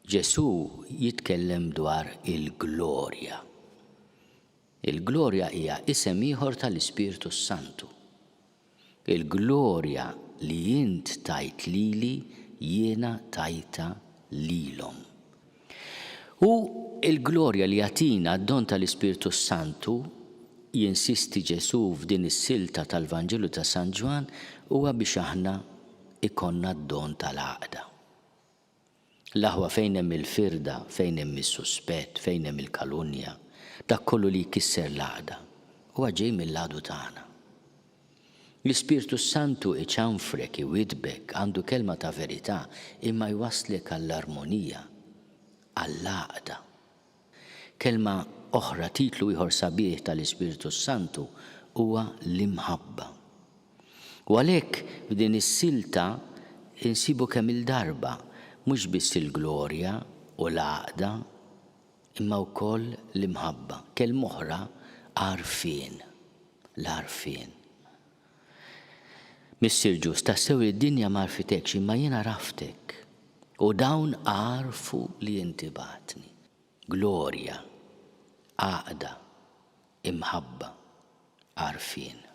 Ġesù jitkellem dwar il-glorja. Il-glorja hija isem ieħor tal-Ispirtu s-Santu. Il-glorja li int tajt lili jiena tajtha lilhom. U l-glorja li jagħtina d-don tal-Ispirtu s-Santu, jinsisti Ġesù f'din is-silta tal-Vanġelu ta' San Ġwann, huwa biex aħna jkollna d-don tal-għaqda. L-aħwa fejn hemm il-firda, fejn hemm is-suspett, fejn hemm il-kalunja, dak kollu li jkisser l-għaqda, huwa ġej mill-għadu tagħna. L-Ispirtu s-Santu iċanfrek, iwiddbek, għandu kelma ta' verità, imma jwasslek għall-armonija, għall-għaqda. Kelma oħra, titlu ieħor sabiħ tal-Ispirtu s-Santu huwa l-imħabba. U għalhekk f'din is-silta insibu kemm-il darba mhux biss il-glorja u l-għaqda imma wkoll l-imħabba. Kelma oħra għarfien, l-għarfien. Missier ġust, tassew li d-dinja m'għarfitekx imma jien għaraftek u dawn għarfu li inti bgħattni. Glorja, għaqda, imħabba, għarfien.